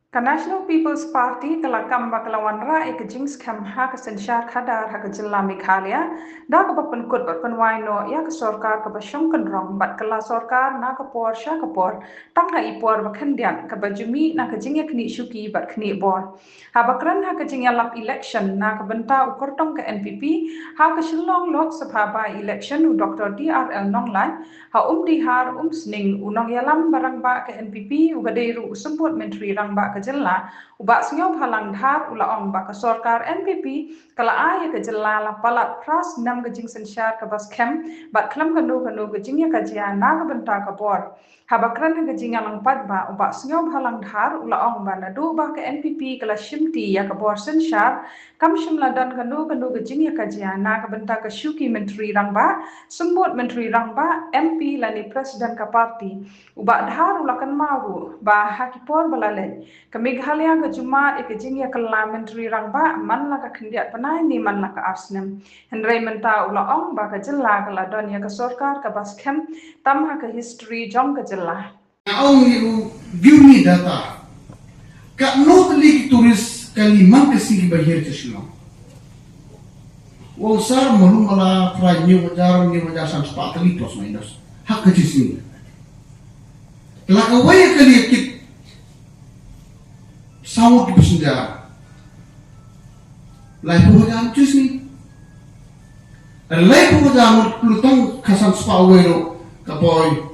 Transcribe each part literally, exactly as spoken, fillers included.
Ka National People's Party ka la kam ba ka la wanrah ïa ka jingskhem ha ka synshar khadar ha ka jylla Meghalaya, da kaba pynkut bad pynwai noh ïa ka sorkar kaba shong kynrong bad ka la sorkar na ka por sha ka por, tang ha i por ba khyndiat kaba ju mih na ka jingïakhnieh shuki bad khnieh bor. Haba kren ha ka jingïalap election na ka bynta u kyrtong ka N P P ha ka Shillong Lok Sabha by-election, u Doctor D R L Nonglait, ha Umdihar Umsning, u nongïalam ba rangbah ka N P P uba dei ruh u symbud myntri rangbah ka jylla, u Bah Sniawbhalang Dhar, u la ong ba ka sorkar N P P ka la ai ïa ka jylla la palat phra snem ka jingsynshar kaba skhem bad khlem kano kano ka jingïakajia na ka bynta ka bor. Haba kren ha ka jingïalang paidbah, u Bah Sniawbhalang Dhar u la ong ba naduh ba ka N P P ka la shimti ïa ka bor synshar, kam shym la don kano kano ka jingïakajia na ka bynta ka shuki myntri rangbah, symbud myntri rangbah, M P lane president ka party. U Bah Dhar u la kynmaw ruh ba ha ki por ba la leit, ka Meghalaya ka ju mad ïa ka jingïakylla myntri rangbah man la ka khyndiat bnai ne man la ka ar snem. Hynrei mynta u la ong ba ka jylla ka la don ïa ka sorkar kaba skhem tam ha ka history jong ka jylla. Nga ong ïa u, give me data. Katno tylli ki tourist kali man ka sngi kiba hiar sha Shillong? U ong sir, malu mala phra hynñiew hajar, hynñiew hajar san spah tylli plus minus ha ka shi sngi. La kawei ka kali kit saw ngut ki passenger. Laiphew hajar shi sngi. Laiphew hajar ngut, pynlut tang ka san spah uwei ruh ka poi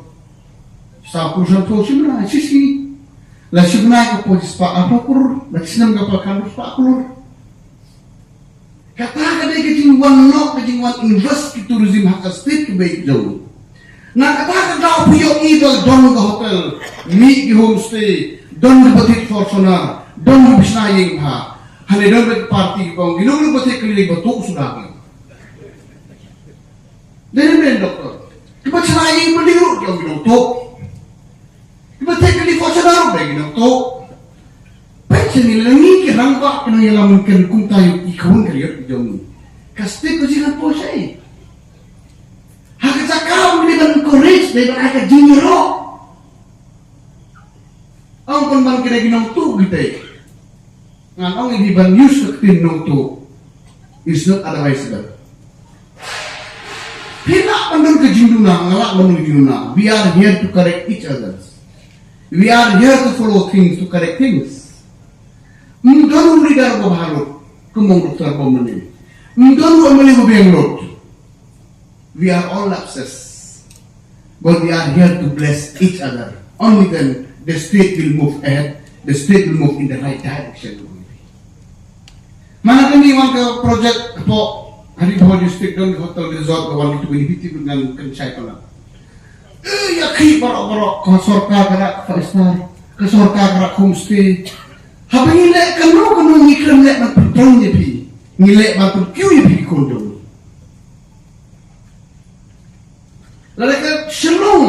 saw klur, sanphew, shi bnai, shi sngi. La shi bnai ka poi shi spah arphew klur, la shi snem ka poi khatar spah klur. Kata ka dei ka jingwan noh, ka jingwan invest ki tourism ha ka state kaba ïeit jong ngi. Na kata ka daw phi ïohi ba don ka hotel, mih ki homestay, don kiba thied Fortuner, don kiba shna ïing bha. Hangne don bad party kiba ong, ki nongrim ba thied kali ba tuh suda ki. Dei ne em doctor? Kiba shna ïing building ruh ki ong ki nongtuh. Kiba thied kali Fortuner ruh ki nongtuh. Peit shane, lada ngi ki rangbah ki nongïalam kin kumta ïa ki khun ki ïa ki jong ngi, ka state ka jingpyrshah. Ha ka jaka ba ngi dei ban encourage, dei ban ai ka jingïaroh. Ym ban ban kine ki nongtuh kita. Ngan ong ïa phi, ban use ka ktien nongtuh is not advisable. Phi lah ban don ka jingduna, nga lah ban don ka jingduna. We are here to correct each other. We are here to follow things, to correct things. Ym don u leader ba bha lut, kumba ong Doctor Bomani. Ym don u M L A ba biang lut. We are all lapses. But we are here to bless each other. Only then the state will move ahead, the state will move in the right direction. Mynta kane wan ka project hapoh Ri Bhoi District, don hotel resort ka wan, kito kine kine ngan kynshai palat. Eh, ïa ki baroh baroh, ka sorkar ka rak five star, ka sorkar ka rak homestay. Haba ngi leh kano kano ngi khlem leh ban pyntrong ïa phi. Ngi leh ban pynkiew ïa phi ki khun jong ngi. Lada ka Shillong,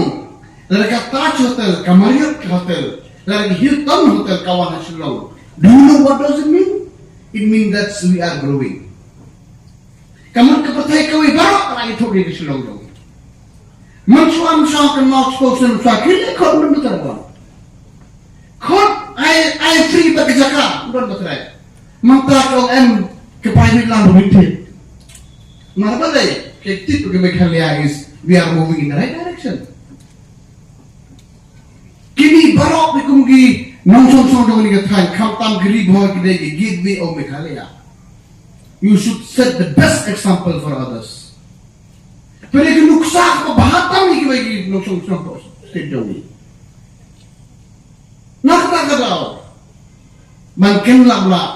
lada ka Taj Hotel, ka Marriott Hotel, lada ka Hilton Hotel ka wan ha Shillong, do you know what does it mean? It means that we are growing. Ka mut ka pyrthei kawei baroh ka la ïathuh ïa ka Shillong jong. Mynshuwa mynshuwa ka North Coast mynshuwa ki leh khot, ym don ba trei. Khot ai, ai free bad ka jaka, ym don ba trei. Mynta ka ong em ka private land ba ngin thied. Namar balei? Ka tip ka Meghalaya is, we are moving in the right direction. Kine baroh ki kum ki nongshong shnong jong kane ka thaiñ, khamtam ki Ri Bhoi, ki dei ki gateway of Meghalaya. You should set the best example for others. Pynlong ki nuksa kaba bha tam ïa kiwei ki nongshong shnong hapoh state jong ngi. Na kata ka daw, ban ken lap lap,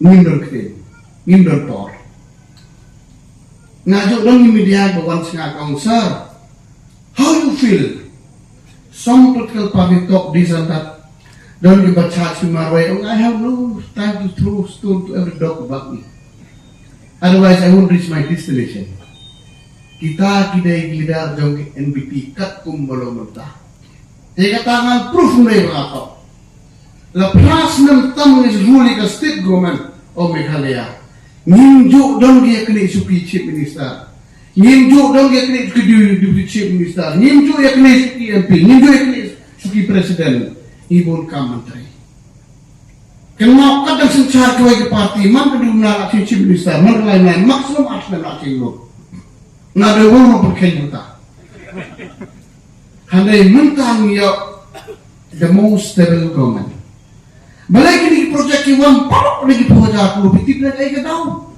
ngim don ktien, ngim don por. Nga ju don ki media ba wan sha nga, ka ong, "Sir, how you feel? Some political party talk this and that." Don kiba charge marwei, ong, "I have no time to throw stone to every dog who bark me. Otherwise, I won't reach my destination." Kita ki dei ki leader jong ka N P P katkum ba long mynta. Te kata ngan proof, ym dei ba nga thok. La phra snem tam ngi rule ïa ka state government of Meghalaya. Ngim ju don ki ïaknieh shuki chief minister. Ngim ju don ki ïaknieh shuki du-, deputy chief minister. Ngim ju ïaknieh shuki M P. Ngim ju ïaknieh shuki president. Ngi bun kam myntri. Kynmaw kat dang synshar kawei ka party, man ka dum na la chief minister, man ka lai man, maximum arts na la chief lo. Nga da wong ro pyrkhen yuta. Hynrei mynta ngi ïoh the most stable government. Balei kine ki project ki wan paralok ne ki phew hajar klur, phi tip leh ei ka daw?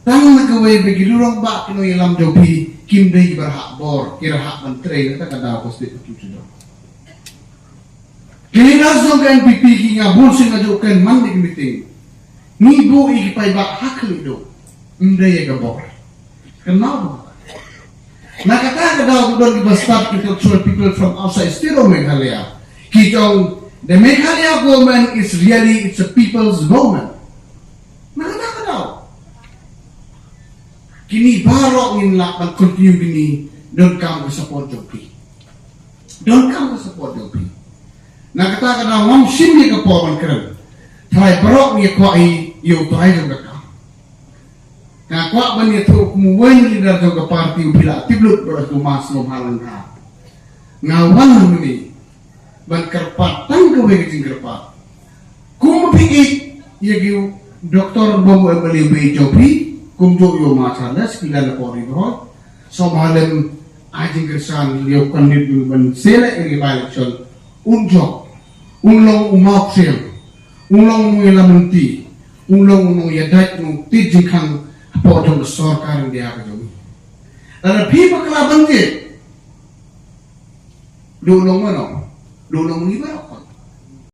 Tang na kawei ba ki lurong ba ki nongïalam jong phi kim dei ba rhah bor, ki rhah ban trei na ka daw ka state ka tu tu. Ki leaders jong ka N P P ki nga bun sien nga ju kren man ïa ki meeting. Ngi buh ïa ki paidbah ha khlieh duh. Ym dei ïa ka bor. Kynmaw ba. Na kata ka daw ba don ki bastard intellectual people from outside state of Meghalaya. Ki jong, the Meghalaya government is really, it's a people's government. Na kata ka daw. Kine baroh ngin lah ban continue kine, donkam ka support jong phi. Donkam ka support jong phi. Na kata ka daw ngam shim ïa ka por ban kren. Trai baroh ngi kwah ïa u trai jong ka kam. Nga kwah ban ïathuh kum u wei na leader jong ka party u phi la tip lut baroh u Mas Lum Halang ha. Nga wan hangne ban kyrpad tang kawei ka jingkyrpad. Kum phi ïeit ïa ki doktor bym u M L A ba ïeit jong phi, kumjuh ïa u Ma Charles, phi la na pori bro. Sngewbha lem ai jingkyrshan ïa u candidate ban select ïa ki by election. Un jop, un long u mawsiang, un long u nongïalam lynti, un long u nongïadait, u nongtied jingkhang hapoh jong ka sorkar India ka jong ngi. Lada phi bakla ban jied, Dei u long mano? Dei u long ngi baroh.